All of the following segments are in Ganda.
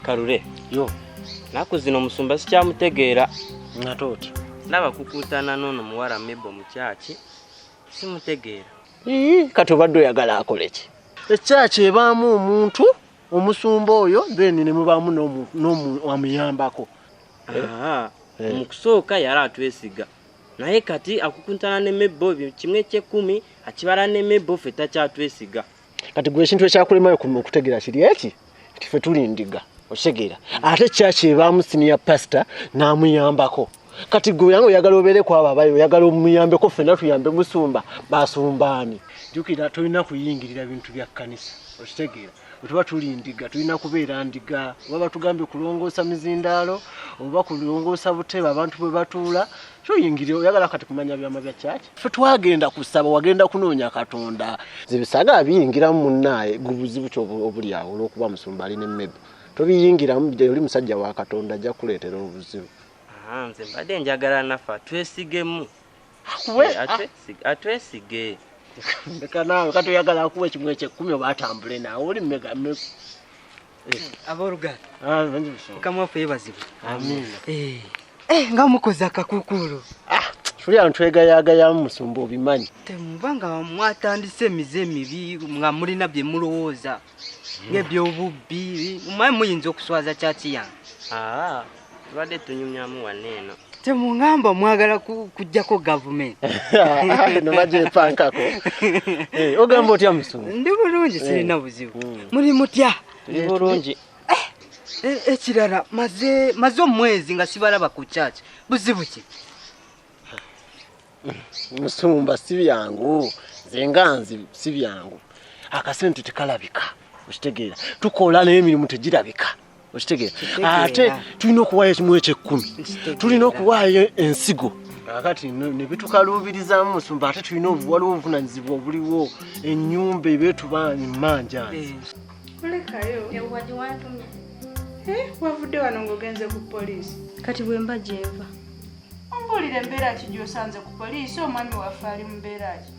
Kalule. Yo. Naku zino omusumba sikyamutegeera. Ngate otya? Ndaba kukuutana n'ono muwala Mebo mu kyaki. Simutegeera. Ii, kati obadde oyagala akole ki? Ekyaki ebaamu omuntu omusumba oyo then ne mubaamu amuyambako. Aha, mu kusooka yali atwesiga. Naye kati akukuntana ne Mebo kimwe eky'ekkumi akibala ne Mebo ffe takyatwesiga. Kati gwe ekintu ekyakulemayo okutegeera kiri eki nti ffe tuli ndiga, okitegeera? Ate kyaki ebaamu senior pastor n'amuyambako. Kati gwe yange oyagala obeere ku abo abayo, oyagala omuyambeko, ffenna tuyambe musumba, basumbaani. Jjukira tolina kuyingirira bintu bya kkanisa, okitegeera? Bwe tuba tuli ndiga tulina kubeera ndiga, oba batugambye kulongoosa mizindaalo oba kulongoosa butebe abantu bwe batuula, toyingirira. Oyagala kati kumanya byama bya kyaki? Ffe twagenda kusaba, wagenda kunoonya Katonda. Zibisaga biyingiramu munnaaye, gubuzibu ki obuli awo olw'okuba musumba alina emmebe? Tobiyingiramu, oli musajja wa Katonda, ajja kukuleetera obuzibu. Aha, nze mbadde njagala naffe atwesigemu. Akuwe? Atwesige. Leka naawe, kati oyagala akuwe ekimu eky'ekkumi oba atambule naawe, oli mmega, mmega. Abooluganda. Ah, nze musumba. Mukama waffe yeebazibwe. Amiina. Nga mukoze akakuukuulu. Tuli awo twegayagayamu musumba, obimanyi. Temuba nga mwatandise emize emibi nga mulina bye mulowooza ng'ebyobubbi, mumanyi muyinza okuswaza kyaki yange. Tubadde tunyumyamu wano eno. Temuŋŋamba mwagala kuggyako gavumenti. No bagyepankako. Ogamba otya musumba? Ndi bulungi, sirina buzibu. Muli mutya? Tuli bulungi. Ekirala, maze omwezi nga sibalaba ku church. Buzibu ki? Musumba si byangu, nze nga nze si byangu. Akasente tekalabika, okitegeera. Tukola naye emirimu tegirabika, okitegeera. Kitegeera. Ate tulina okuwaayo ekimu eky'ekkumi, Kitegeera. tulina okuwaayo ensigo. Kaakati ne bitukaluubirizaamu musumba, ate tulina waliwo obuvunaanyizibwa obuliwo, ennyumba ebeetuba emmanja. Kulekayo. Ewa gye wantumye. Wavudde wano ng'ogenze ku poliisi. Kati bwe mba gye nva. Ombuulire embeera ki gy'osanze ku poliisi, omwami waffe ali mu mbeera ki?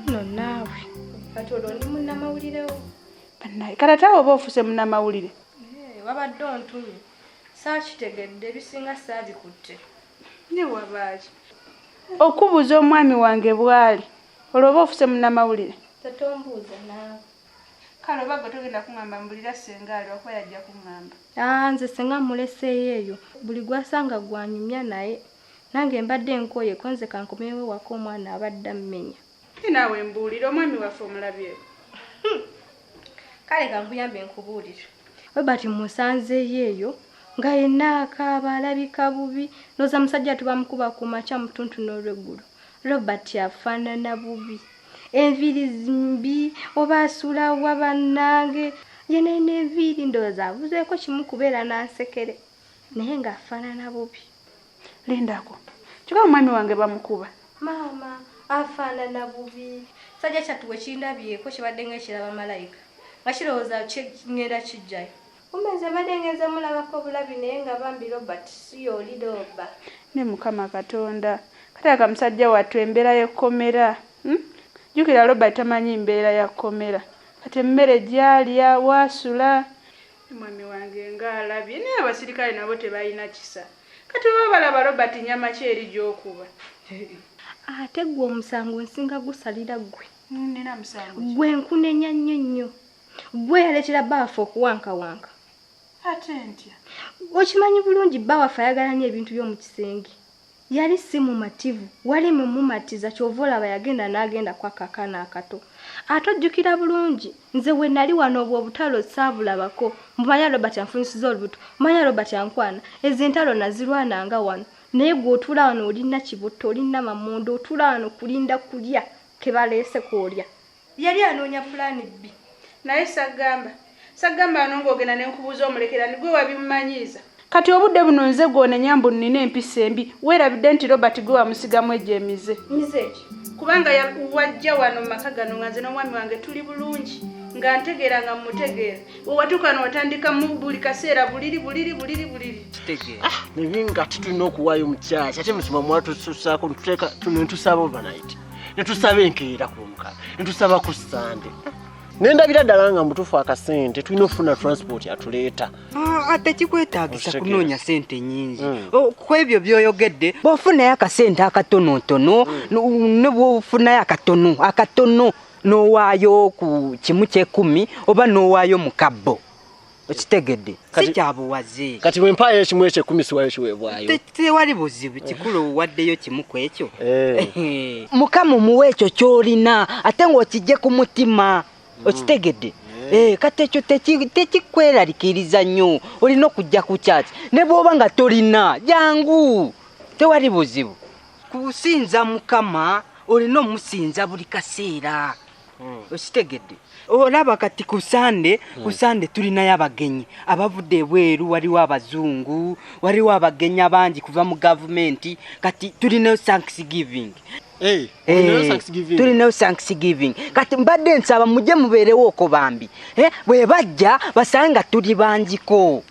Nno naawe. Kati olwo ndi munnamawulire wo. Bannaye, kati ate awo oba ofuuse munnamawulire? Wabadde ontumye. Saakitegedde, ebisinga saabikutte. Ne wabaaki? Okubuuza omwami wange bw'ali, olwo oba ofuuse munnamawulire? Tetombuuza naawe. Kale oba gwe togenda kuŋŋamba mbulira ssenga ali, okuba yajja kuŋŋamba. Nze ssenga mmuleseeyo eyo. Buli gw'asanga gw'anyumya naye. Nange mbadde nkooye ko nze kankomewo ewaka omwana abadde ammenya. Ye naawe mbuulire, omwami waffe omulabyeko. Kale kankuyambe nkubuulire. Robert musanzeeyo eyo nga yenna akaaba alabika bubi. Ndowooza musajja tubamukuba ku makya mutuntu n'olweggulo. Robert afaanana bubi. Enviiri mbi oba asula wa bannange. Ye n'alina enviiri ndowooza abuzeeko kimu kubeera n'ansekere. Naye ng'afaanana bubi. Lindako. Kyokka omwami wange bamukuba. Maama afaanana bubi. Sajja kyattu we kindabyeko kibadde ng'ekiraba malayika. Nga kirowooza ŋŋenda kijjayo. Kumbe nze mbadde ngenze mulabako bulabi naye nga bambi Robert si y'oli Roba. Ne Mukama Katonda. Kati aka musajja wattu embeera y'ekkomera. Jjukira Robert tamanyi mbeera ya kkomera. Kati emmere gy'alya, waasula. Mwami wange ng'alabye naye abasirikale nabo tebalina kisa. Kati oba balaba Robert nnyama ki eri gy'okuba? Ate ggwe omusango nsinga gusalira ggwe. Nnina musango ki? Ggwe nkunenya nnyo nnyo. Ggwe yaleetera bba waffe okuwankawanka. Ate ntya? Okimanyi bulungi bba waffe ayagala nnyo ebintu by'omu kisenge. Yali si mumativu, wali mumumatiza ky'ova olaba yagenda n'agenda kwaka akaana akato. Ate ojjukira bulungi, nze we nali wano obwo obutalo saabulabako. Mumanya Robert anfunyisiza olubuto, mumanya Robert ankwana. Ezo entalo nazirwananga wano. Naye gwe otuula wano olina kibutto, olina mamondo, otuula wano kulinda kulya ke baleese kw'olya. Yali anoonya pulaani B. Naye sagamba wano ng'ogenda ne nkubuuza omulekera ni gwe wabimumanyiiza. Kati obudde buno nze gw'onenya mbu nnina empisa embi, weerabidde nti Robert gwe wamusigamu egyo emize. Mize ki? Kubanga wajja wano mu maka gano nga nze n'omwami wange tuli bulungi, nga ntegeera nga mmutegeera. We watuuka wano watandika mu buli kaseera buliri, buliri, buliri, buliri. Kitegeera. Naye nga tetulina okuwaayo mu kyaki, ate musumba mwatususaako, ne tusaba overnight, ne tusaba enkeera ku mukaaga, ne tusaba ku Ssande. Nendabira ddala nga mutuufu akasente tulina okufuna transport atuleeta. Tekikwetaagisa Okitegeera. kunoonya sente nyingi. Ku ebyo by'oyogedde bw'ofunayo akasente akatonotono, ne bw'ofunayo akatono akatono n'owaayo ku kimu ky'ekkumi oba n'owaayo mu kabbo, okitegedde? Si kyabuwaze. Kati bwe mpaayo ekimu eky'ekkumi siwaayo kiweebwayo. Tewali buzibu, kikulu owaddeyo kimu ku ekyo. Mukama omuwa ekyo ky'olina ate ng'okijje ku mutima, okitegedde? Kati ekyo tekikweraliikiriza nnyo, olina okujja ku kyaki ne bw'oba nga tolina jangu, tewali buzibu. Kusinza Mukama olina omusinza buli kaseera, okitegedde? Olaba kati ku Sande, ku Sande tulinayo abagenyi abavudde ebweru, waliwo abazungu, waliwo abagenyi abangi kuva mu gavumenti. Kati tulinayo Thanksgiving. Olinayo Thanksgiving? Tulinayo Thanksgiving. Kati mbadde nsaba mujje mubeerewo okwo bambi. Bwe bajja basange nga tuli bangiko.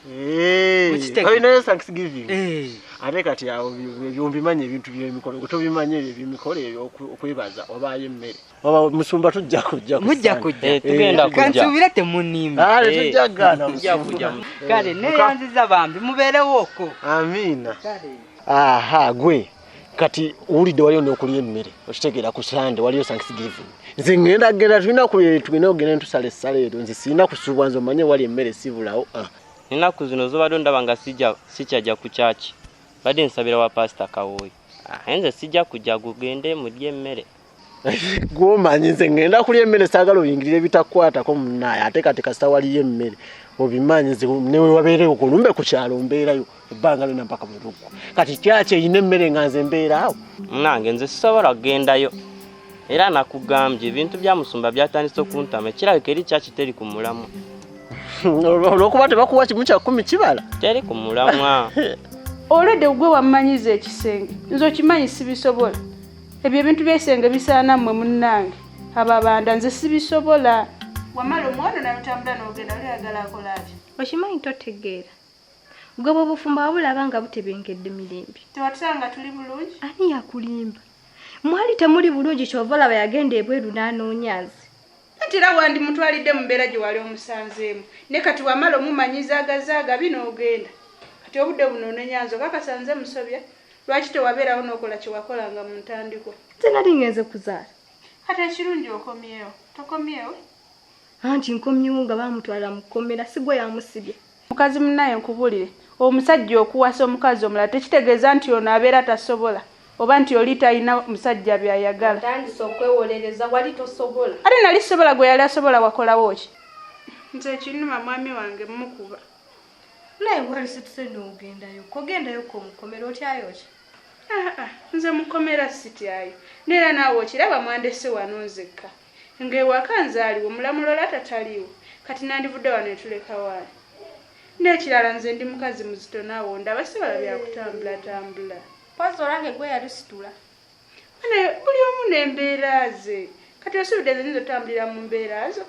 Mukitegedde? Olinayo Thanksgiving? Ate kati awo ebyo mbimanyi ebintu by'emikolo, gwe tobimanyi ebyo eby'emikolo ebyo okwebaza obaayo emmere. Oba musumba tujja kujja ku Mujja Sunday. kujja. Tugenda kujja. Kansuubire temunimba. Tujja kugaana, Tujja musumba. kujja. Kale, neeyanziza bambi, mubeerewo okwo. Amiina. Kale. Aha, gwe kati owulidde waliyo n'okulya emmere, okitegeera ku Sunday waliyo Thanksgiving. Nze ngenda genda, tulina tulina okugenda ne tusala essala eryo, nze sirina kusubwa, nze omanye wali emmere sibulawo. Ennaku zino zobadde ondaba nga sikyajja ku kyaki, badde nsabira wa Pasita Kawooyi. Naye nze sijja kujja, gugende mulye emmere. Gw'omanyi nze ngenda kulya emmere, saagala oyingirire ebitakukwatako munnaaye, ate kati kasita waliyo emmere obimanyi nze ne we wabeerewo ku lumbe ku kyalo mbeerayo ebbanga lyonna mpaka bwe luggwa. Kati kyaki erina emmere nga nze mbeera awo? Munnange nze sisobola kugendayo, era nakugambye ebintu bya musumba byatandise okuntama, ekirabika eri kyaki teri ku mulamwa. Olw'okuba tebakuwa kimu kya kkumi kibala? Teri ku mulamwa. Olwedde gwe wammanyiza ekisenge, nze okimanyi sibisobola. Ebyo ebintu by'ekisenge bisaana mmwe munnange, ababanda nze sibisobola. Wamala omwana n'otambula n'ogenda, oli ayagala akola atya? Okimanyi totegeera. Gwe bwe bufumbo wabulaba nga butebenkedde mirembe. Tewatusanga tuli bulungi? Ani yakulimba? Mwali temuli bulungi, ky'ova olaba yagenda ebweru n'anoonya nze. Anti era wandimutwalidde mu mbeera gye wali omusanzeemu. Ne kati wamala omumanyiza agazaaga bino ogenda. Kati obudde buno onenya nze okakasa nze musobya. Lwaki tewabeerawo n'okola kye wakolanga mu ntandikwa? Nze nali ngenze kuzaala. Kati ekirungi okomyewo. Tokomyewo? Anti nkomyewo nga baamutwala mu kkomera, si gwe yamusibye. Mukazi munnaye nkubuulire, omusajja okuwasa omukazi omulala tekitegeeza nti ono abeera tasobola oba nti oli talina musajja by'ayagala. Otandise okwewolereza, wali tosobola. Ate nali sobola gwe yali asobola wakolawo ki? Nze ekinnuma mwami wange mmukuba. Naye wali situse n'ogendayo, ogendayo ko mu kkomera otyayo ki? Nze mu kkomera sityayo. Neera naawe okiraba mwandese wano nzekka. Ng'ewaka nze aliwo, mulamulola tataliiwo. Kati nandivudde wano ne tuleka waani. N'ekirala nze ndi mukazi muzito naawe ondaba sisobola bya kutambulatambula. Mpozzi olange gwe yalusitula. Bane, buli omu n'embeera ze. Kati osuubidde nze nnyinza otambulira mu mbeera zo?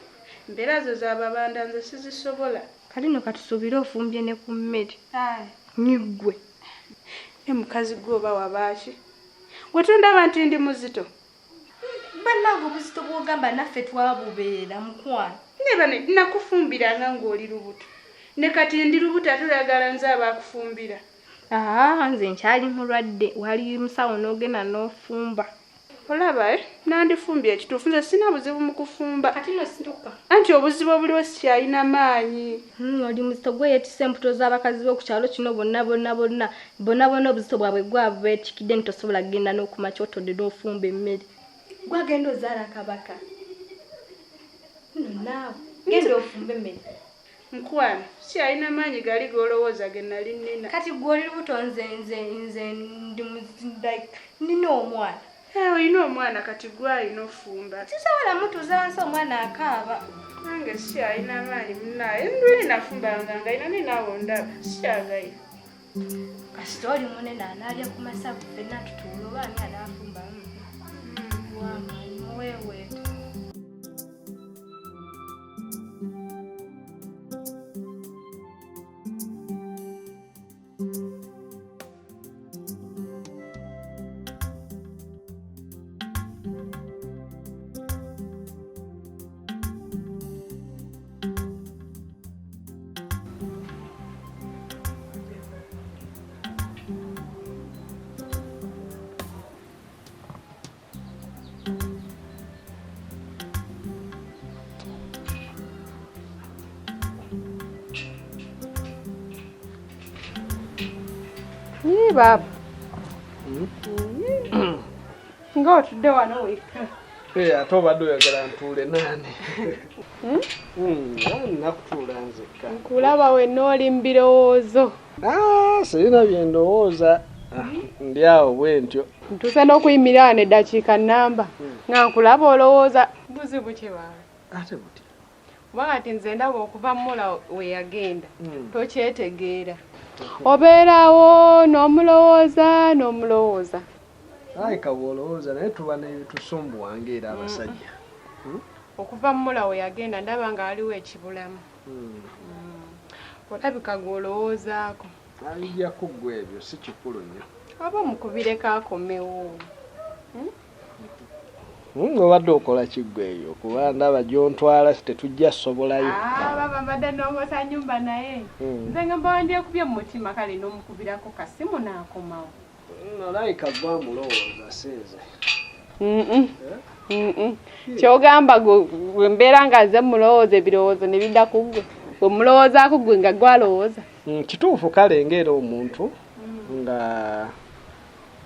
Embeera zo z'ababanda nze sizisobola. Kati nno katusuubire ofumbye ne ku mmere. Aye. Nyiggwe. Ne mukazi gwe oba wabaaki? Gwe tondaba nti ndi muzito? Bannange obuzito bw'ogamba naffe twabubeera mukwano. Ne bane nakufumbiranga ng'oli lubuto. Ne kati ndi lubuto ate oyagala nze abaakufumbira. Nze nkyali mulwadde, wali musawo n'ogenda n'ofumba. Olaba, nandifumbye ekituufu, nze sirina buzibu mu kufumba. Kati nno situka. Anti obuzibu obuliwo sikyalina maanyi. Oli muzito gwe yeetisse embuto z'abakazi b'oku kyalo kino bonna bonna bonna. Bonna bonna obuzito bwabwe gwabwe beetikidde nti tosobola kugenda n'okumakya otodde n'ofumba emmere. Gwagenda ozaala kabaka. Nno naawe, genda ofumbe emmere. Nkwano, sikyalina maanyi gali g'olowooza ge nali nnina. Kati gwe oli lubuto nze, nze, nze ndi like, nnina omwana. Olina omwana kati gwe alina ofumba. Sisobola mutuuza wansi omwana akaaba. Nange sikyalina maanyi munnaaye, nduli nafumbanga nga ina ne naawe ondaba, sikyagayira. Kasita oli munene anaalya ku masavu ffenna tutuule oba ani anaafumba? Wamaanyi muweeweeta. Baaba. Nga otudde wano wekka. Ate obadde oyagala ntuule naani? Nakutuula nzekka. Nkulaba wenna oli mu birowoozo. Sirina bye ndowooza. Ndi awo bwe ntyo. Ntuuse n'okuyimirira wano eddakiika nnamba. Nga nkulaba olowooza buzibu ki baaba? Ate buti. Kubanga ati nze ndaba okuva Mula we yagenda tokyetegeera. Obeerawo n'omulowooza n'omulowooza. Ayi kabw'olowooza naye tuba n'ebitusumbuwa ng'era abasajja. Okuva Mula we yagenda ndaba nga waliwo ekibulamu. Olabika gw'olowoozaako. Ajja kuggwa ebyo si kikulu nnyo. Oba omukubireko akomewo. Obadde okola kiggwa eyo kuba ndaba gy'ontwala tetujja sobolayo. Baba mbadde nnongoosa nnyumba naye. Nze nga mba wandyekubye mu mutima kale n'omukubirako kasimu n'akomawo. Olabika gwamulowooza si nze. Ky'ogamba gwe mbeera nga nze mulowooza ebirowoozo ne bidda ku ggwe. Bwe mulowoozaako ggwe nga gw'alowooza. Kituufu kale ng'era omuntu nga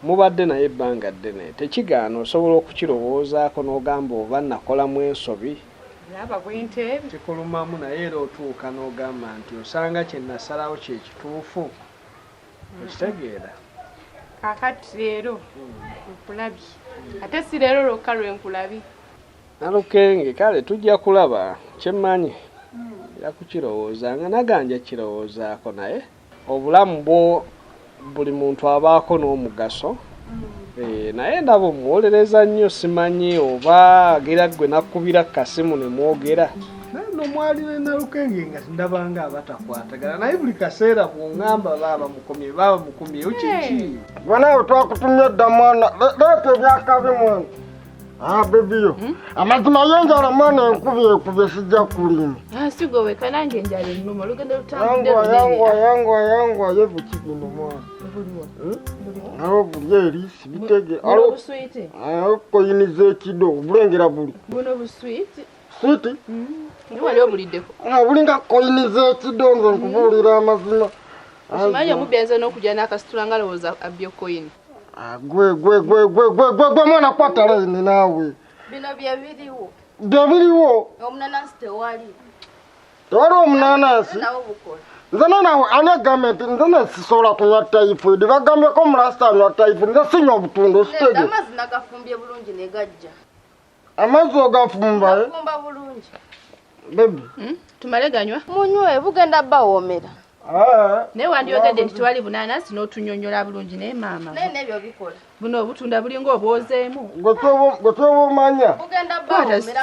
mubadde naye ebbanga ddene tekigaana osobola okukirowoozaako n'ogamba oba nakolamu ensobi. Laba bw'enteebe. Kikulumamu naye era otuuka n'ogamba nti osanga kye nasalawo kye kituufu. Okitegeera? Kaakati leero nkulabye. Ate si leero lwokka lwe nkulabye. Nalukenge kale tujja kulaba kyemmanyi. Era kukirowooza nga naganja kirowoozaako naye obulamu bwo buli muntu abaako n'omugaso. Naye ndaba omuwolereza nnyo simanyi oba agira ggwe nakkubira kasimu ne mwogera. Naye nno mwali ne Nalukenge nga ndabanga abatakwatagana naye buli kaseera bw'oŋŋamba baaba mukomye kiki? Banawe twakutumye dda mwana, leeta ebyakabi mwana. Bebiyo. Amazima y'enjala mwana enkubye ekubye sijja kulima. Si gwe wekka nange enjala ennuma olugendo lutambudde lunene. Yangwa ye buki bino mwana. Aliwo buli eri sibitege. Buno buswiti. Aliwo koyini z'ekido obulengera buli. Buno buswiti. Switi? Naye wali obuliddeko. Bulinga koyini z'ekido nze nkubuulira amazima. Okimanyi omubbi ayinza n'okujja n'akasitula ng'alowooza abbye koyini. Gwe mwana kwata layini naawe. Bino bye biriwo. Bye biriwo? Omunanansi tewali. Tewali omunanansi? Nawo bukola. Nze naawe ani agambye nti nze nesisobola kunywa typhoid bagambyeko omulasita anywa typhoid nze sinywa obutundu ositege. Amazzi nagafumbye bulungi ne gajja. Amazzi ogafumba? Gafumba bulungi. Bebi. Tumale ganywa. Munywe bugenda bawoomera. Naye wandyogedde nti tewali bunanansi n'otunnyonnyola bulungi naye maama. Naye n'ebyo bikola. Buno obutunda bulinga obwozeemu. Gwe kyoba omanya. Bugenda bawoomera kaseke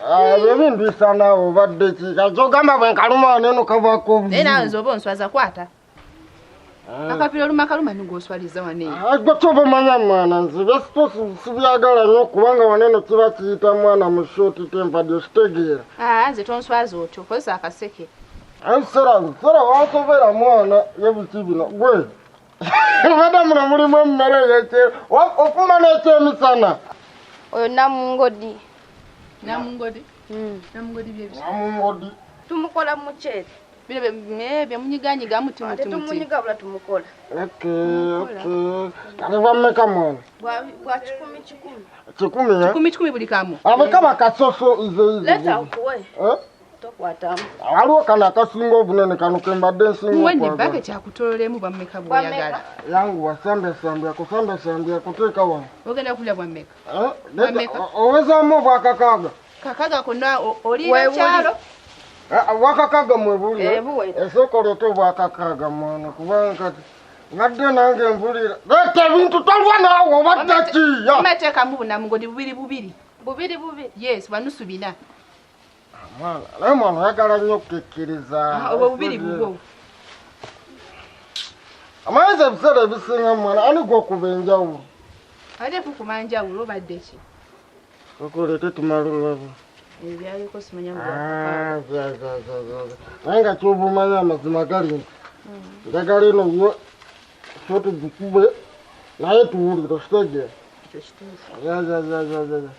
kawo. Ebyo bindwisa naawe obadde ki? Kati ogamba bwe nkaluma wano eno kavaako obuzibu. Naye naawe nze oba onswaza kwata. Akapira oluma kaluma n'ogwoswaliza wano eno. Gwe kyoba omanya mwana nze byesito sibyagala nnyo kubanga wano eno kiba kiyita mwana mu short tempered okitegeera. Nze tonswaza otyo kozesa akaseke. Sera wansobera mwana ye biki bino gwe. Obadde muno mulimu emmere ey'ekyeru ofumba n'ekyemisana. Oyo namungodi. Namungodi? Namungodi bye biki? Namungodi. Tumukola muceere. Bino bye munyiganyiga muti muti muti. Tetumunyigabula tumukola. Okay. Kati bwammeka mwana? Bwa 1,000 1,000. 1,000 eh? 1,000 1,000 buli kamu. Abo kaba kasoso ize. Leeta okuwe. Tokwatamu. Waliwo kano akasinga obunene kano ke mbadde nsinga Muwende okwagala. bbaka kyakutololemu bwammeka bw'oyagala. Yanguwa sambya kuteeka wano. Ogenda kulya bwammeka? Bwammeka? Owezaamu obwakakaaga. Kakaaga konna oliira kyalo? Obwakakaaga mwe buli. Esooka oleete obwakakaaga mwana kubanga kati mbadde nange mpulira. Leeta ebintu tolwa naawe obadde ki? Omateekamu bunamungodi bubiri bubiri. Bubiri bubiri? Yes, bwa nusu bina. Naye mwana oyagala nnyo okukkiriza. Obwo bubiri bubwo. Amanyi ebiseera ebisinga mwana ani gw'okuba enjawulo? Ate kukuma njawulo obadde ki? Okuleete tumale olaba. Ebyaliko simanya Naye nga kyoba omanya amazima gali nti njagala eno yo so tugikube naye tuwulire okitegeera. Ekyo kituufu.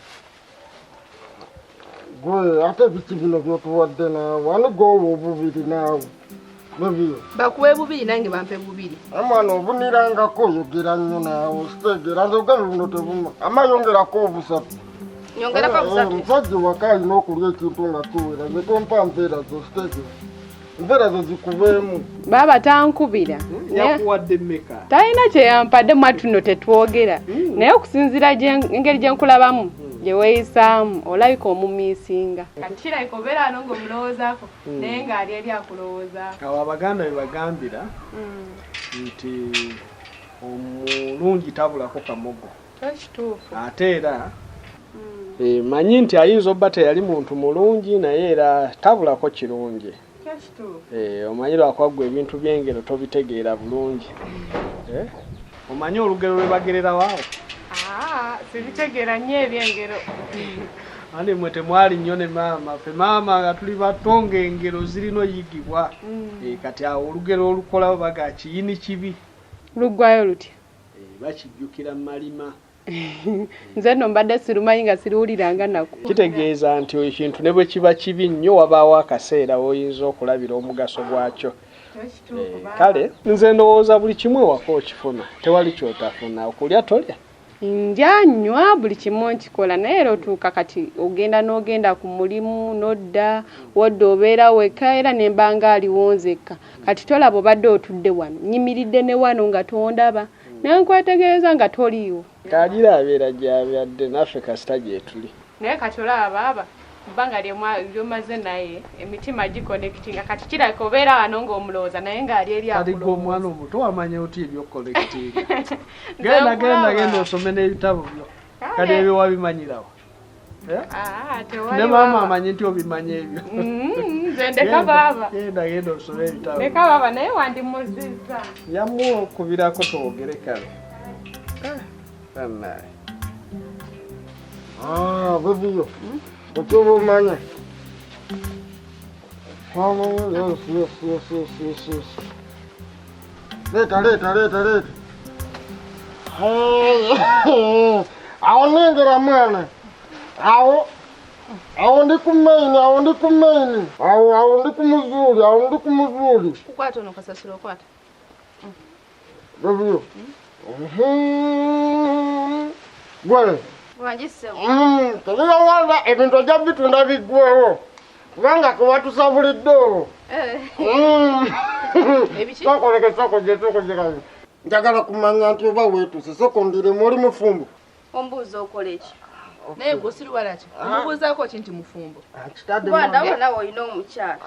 Gwe ate biki bino by'otuwadde naawe ani gw'owa obubiri naawe? Bubiri. Bakuwe bubiri nange bampe bubiri. Omwana obunirangako oyogera nnyo naawe okitegeera nze obugabi buno tebuma amayongerako obusatu. Nyongerako busatu. Omusajja waka alina okulya ekintu nga kiwera nze tompa mpeera zo okitegeera. Mpeera zo zikubeemu. Baaba tankubira. Yakuwadde mmeka? Talina kye yampadde mwattu nno tetwogera. Naye okusinziira engeri gye nkulabamu gye weeyisaamu olabika omumiisinga. Kati kirabika obeera wano ng'omulowoozaako naye ng'ali eri akulowoozaako. Awo Abaganda we bagambira nti omulungi tabulako kamogo. Kituufu. Ate era manyi nti ayinza obba teyali muntu mulungi naye era tabulako kirungi. Omanyi lwakuba ggwe ebintu by'engero tobitegeera bulungi. Omanyi olugero lwe bagererawo awo? Sibitegeera nnyo ebyengero. Andi mmwe temwali nnyo ne maama. Ffe maama nga tuli bato ng'engero zirina oyigibwa. Kati awo olugero olukolawo baga kiyini kibi. Luggwayo lutya? Bakijjukira malima. Nze nno mbadde sirumanyi nga siruwuliranga nako. Kitegeeza nti ekintu ne bwe kiba kibi nnyo wabaawo akaseera w'oyinza okulabira omugaso gwakyo. Kale nze ndowooza buli kimu ewaka okifuna tewali ky'otafuna okulya tolya. Ndya nnywa buli kimu nkikola naye era otuuka kati ogenda n'ogenda ku mulimu n'odda wodda obeera wekka era ne mba nga aliwo nzekka. Kati tolaba obadde otudde wano nnyimiridde ne wano nga tondaba naye nkwetegereza nga toliiwo. Kagira abeera gy'abadde naffe kasita gyetuli. Naye kati olaba baaba bbanga lyomaze naye emitima giconnectinga kati kirabika obeera wano ng'omulowooza naye ng'ali eri Kati gwe akulowooza. omwana omuto wamanya otya eby'okuconnectinga? Genda genda genda osome n'ebitabo byo. Kati ebyo wabimanyirawo. Tewali Ne maama baaba. amanyi nti obimanya ebyo. Nze ndeka baaba. Genda genda osome ebitabo. Ndeka baaba naye wandimuzizza. Yamuwa okubirako twogere kale. Bannaaye. Bebiyo. Okyoba omanya. Yes, yes, yes, yes, yes, yes. Leeta, leeta, leeta, leeta. Awo nnengera mwana. Awo awo ndi ku main, awo ndi ku main. Awo awo ndi ku muzuuli, awo ndi ku muzuuli. Kukwata ono kasasiro okwata. Bebiyo. Gwe. Wangi ssebo. Tebibawala ebintu ojja bitunda biggwewo. Kubanga kewatusabulidde olwo. Ebiki? Sookoleke, sookoje, sookoje kale. Njagala kumanya nti oba weetuuse, sookondiremu oli mufumbo. Ombuuza okola eki? Naye gwe osiriwala ki? Omubuuzaako ki nti mufumbo? Kitadde Kuba mwana. ndabona naawe olina omukyala.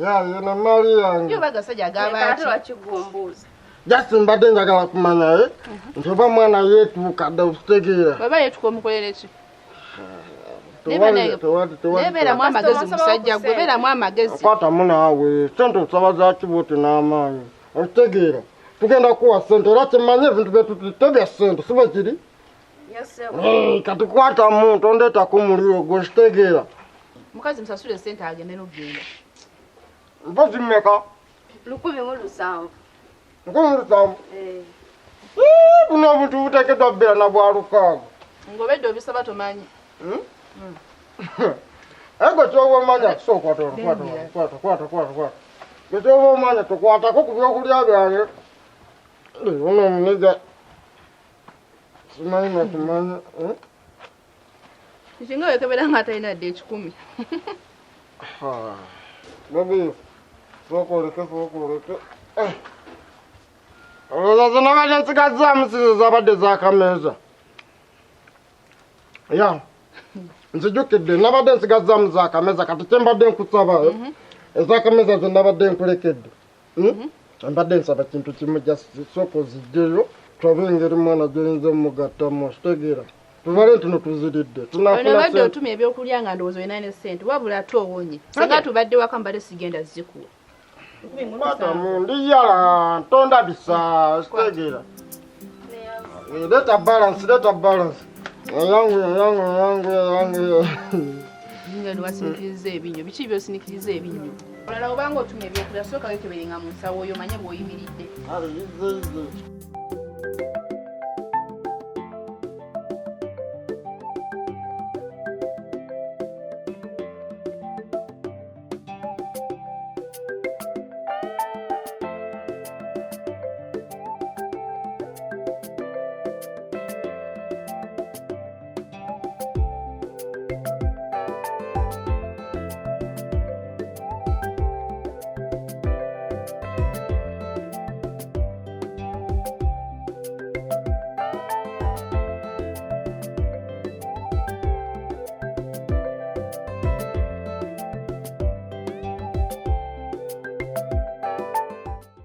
Ya, na mali yange. Yo bagasajja agaba Ate ki? lwaki gwe ombuuza? Just mbadde njagala kumanya nti oba mwana yeetuuka dda okitegeera. Bw'aba yeetuuka omukolere ki? Tewali, tewali, tewali. Naye beeramu amagezi musajja gwe, beeramu amagezi. Kwatamu naawe, ssente osaba za kibuuti n'amaanyi. Okitegeera. Tugenda kuwa ssente era kyemmanyi ebintu bye tututte bya ssente, si bwe kiri? Yes, sir. Kati kwatamu tondeetako muliro gwe okitegeera. Mukazi musasule ssente agende n'okugenda. Mpozi mmeka? 1700. 1700? Buno obuntu buteekeddwa bbeera na bwa 6. Ng'obedde obisaba tomanyi. Ego ky'oba omanya, sooka kwata wano, kwata wano, kwata, kwata, kwata, kwata. Gwe ky'oba omanya tokwatako ku byokulya byange. Ono omuniga. Simanyi nakumanya. Singa weekebera nga talina dde 1,000. Babi, sooka oleke, sooka oleke. Olowooza zonna badde nsigazzaamu si ze zabadde z'akameeza. Ya. Nzijukidde nabadde nsigazzaamu z'akameeza kati kye mbadde nkusaba ez'akameeza ze nabadde nkulekedde. Mbadde nsaba kintu kimu just sooka oziggyeyo tulabe engeri mwana gy'oyinza omugattamu okitegeera. Tubale nti no tuziridde. Ono obadde otumya ebyokulya nga ndowooza olina ne ssente wabula ate owonye. Singa tubadde waka mbadde sigenda zikuwa. Kwatamu ndiyala ntondabisa okitegeera. Leeta balance, leeta balance. Yangu, yangu, yangu, yangu. Nga lwasinikiriza ebinyo, biki by'osinikiriza ebinyo? Olala obanga otumya ebyokulya sooka weekeberenga mu nsawo oyo omanye bw'oyimiridde. Ale, ize, ize.